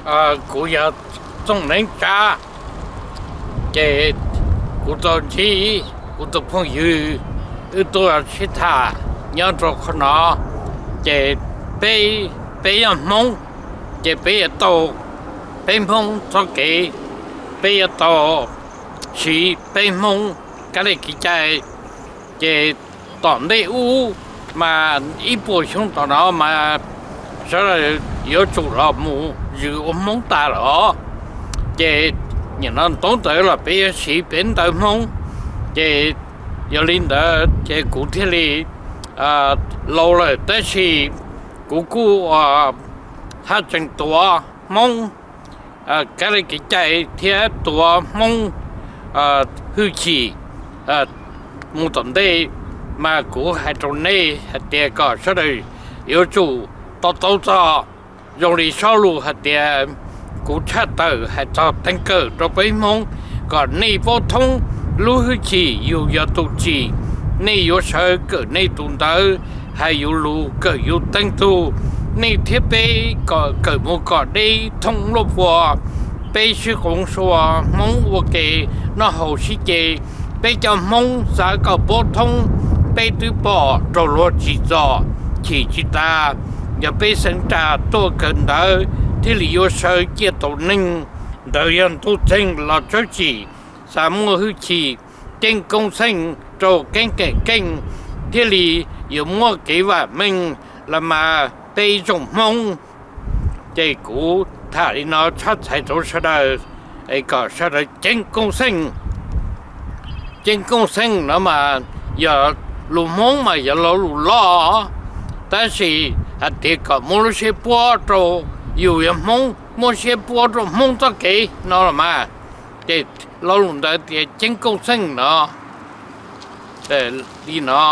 Kuv yog Txooj Neeb Tsab, ces kuv tau ntsib kuv tus phooj ywg wb tuaj sib tham nyob rau qhov no, ces peb, peb yog Hmoob, ces peb yuav tau, peb Hmoob txoj kev, peb yuav tau siv peb Hmoob kab li kev cai. Ces tom ntej ub mas ib puas xyoo tom no mas sawv daws yuav tsum los mus zwm ua Hmoob tas lawm os. Ces nim no ntaub ntawv los peb yuav siv peb ntawv Hmoob. Ces yog li ntawd ces kuv thiaj li laus lawm tab sis kuv kuj ua haj tseem tuav Hmoob kab li kev cai thiab tuav Hmoob hwj chim mus tom ntej. Mas kuv hais rau nej hais tias kom sawv daws yuav tsum to taub txog zoo li sob lus hais tias, kuv tshaj tawm hais txog teeb kawm rau peb Hmoob, kom nej paub thoob lub hwj chim yus yog tus tsim, nej yuav sawv kawm nej tus ntawv, hais yus lus kawm yus teej tug, nej thiab peb kom kawm mus kom deb thoob luaj puas, peb sib qoov sua Hmoob ua ke noj haus sib ce. Peb cov Hmoob xav kom paub thoob, peb twb pom raug luag tsim txom chim tsis tas, yog peb xeev ras tuaj kawm ntawv thiaj li yuav sawv ciaj tau neeg. Ntawd yog ntuj txeeg los tsawb tsim, xav muaj hwj chim ceeb koob xeej rau keeb keem keej, thiaj li yuav muaj kev vam meej los mas peb ib tsoom Hmoob. Ces kuv tham li no tshab txhais rau sawv daws, kom sawv daws ceeb koob xeej. Ceeb koob xeej no mas yog lus Hmoob mas yog lo lus loj, tab sis hais tias kom muab lub siab puab rau yus yog Hmoob, muab siab puab rau Hmoob txoj kev no los mas, ces lo lus ntawd tias ceeb koob xeej no li no.